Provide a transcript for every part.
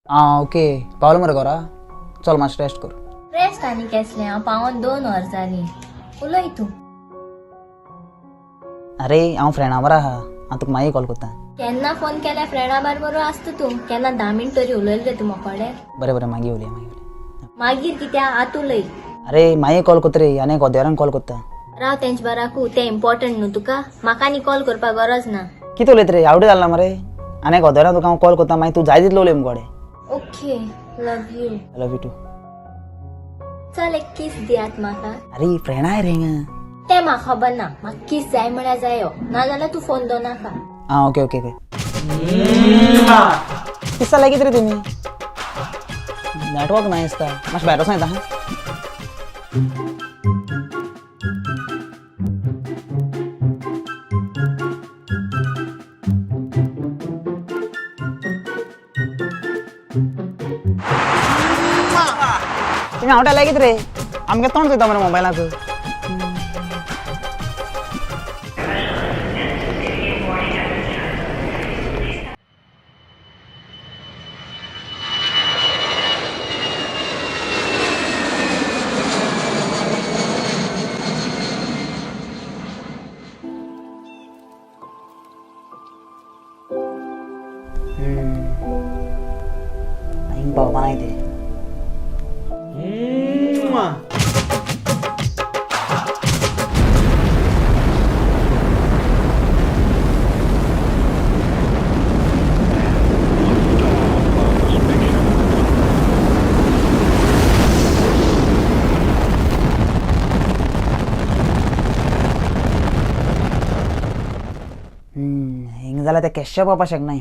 आं ओके, पावलो मरे घरा. चल मातशें रेस्ट कर. रेस्ट आनी केसलें? हांव पावोन 2 वर जालीं. उलय तूं. अरे हांव फ्रेंडा बरो आहा, हांव तुका मागीर कॉल करता. केन्ना फोन केल्यार फ्रेंडा बरोबर आसता तूं. केन्ना 10 मिनट तरी उलयले रे तूं मोकोडे? बरें बरें, मागीर उलया, मागीर उलया. मागीर कित्याक? आतां उलय. अरे मागीर कॉल करता रे, आनी एक अद्यारान कॉल करता. राव तेंचे बराकू, तें इम्पॉर्टंट न्हू तुका. म्हाका आनी कॉल करपाक गरज ना. कितें उलयता रे, आवडे जालें ना मरे? आनी एक अद्यारान तुका हांव कॉल करता, मागीर तूं जाय तितलो उलय मुकोडे. Okay, love you. Love you too. चल एक किस दियात म्हाका. अरे फ्रेंडा रे हिंगा. तें म्हाका खबर ना, म्हाका किस जाय म्हळ्यार जायो, नाजाल्यार तूं फोन दवर नाका. आं ओके ओके ओके. किस लागीत रे तुमी? नेटवर्क ना दिसता, मातशें भायर वचों येता. तुमी आवटा लागीत रे, आमगे तोंड चोयता मरे मोबायलाक. हिंग पावपा नाय ते. हिंग जाल्यार ते केश्शे पावपा शकनाय.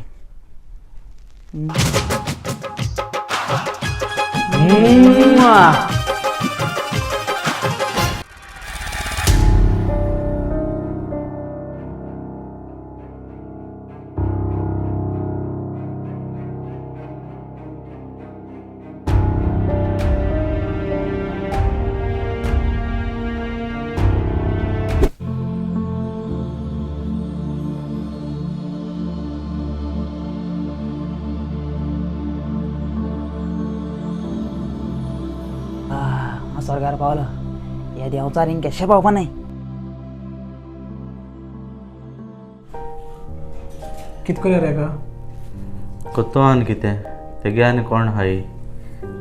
स्वर्गार पावलो. हे देंवचार हिंग केशे पावपा नाय. कित करया रे का? कोत्तो आनी कितें, तेगे आनी कोण आहाय?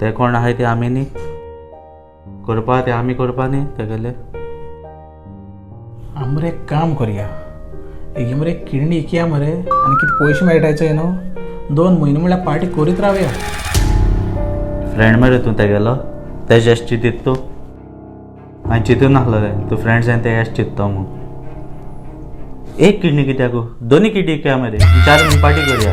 ते कोण आहाय ते आमी न्ही करपा, ते आमी करपा न्ही तेगेले. आमी मरे एक काम करया, हेगी मरे किडनी इकया मरे आनी कितें पयशे मेळटायचे न्हू, 2 म्हयने म्हळ्यार पार्टी करीत रावया. फ्रेंड मरे तूं तेगेलो, तेजे अशें चिंतीत तूं? हांवें चिंतून नासलें तूं फ्रेंड्स आनी तेगे अशें चिंतता म्हूण. एक किडनी कित्याक, दोनूय किडनी इकया मरे, 4 म्हयने पार्टी करया.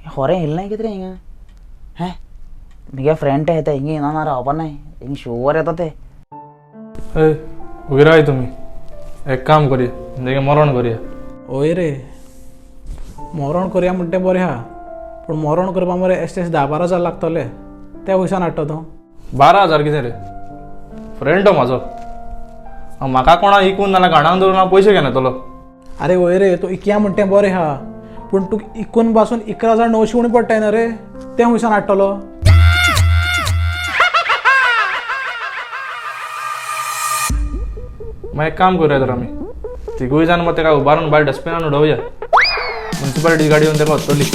खरें येयलें ना कितें रे हिंगा? हें म्हगे फ्रेंड ते येता हिंगा, येना ना रावपा नाय, हिंग शुवर येता ते. हय उगी राय तुमी, एक काम करया, तेगे मरण करया. हय रे, मरण करया म्हणटा तें बरें आहा, पूण मरण करपा मरे एस 10-12 हजार लागतले, ते पयशान हाडटा तूं? 12 हजार कितें रे, फ्रेंड तो म्हाजो, म्हाका कोणा इकून नाल्यार घाणान दवरून हांव पयशे घेना येतलो. आरे हय रे, तूं इकया म्हणटा तें बरें आहा, पूण तुका इकून पासून 11,900 उणें पडटाय न्हू रे, तें खंयसान हाडटलो? मागीर एक काम करुया तर आमी तिगूय जाण मग तेका उबारून भायर डस्टबिनान उडोवया, मुन्सिपालिटी गाडी येवन तेका व्हरतली.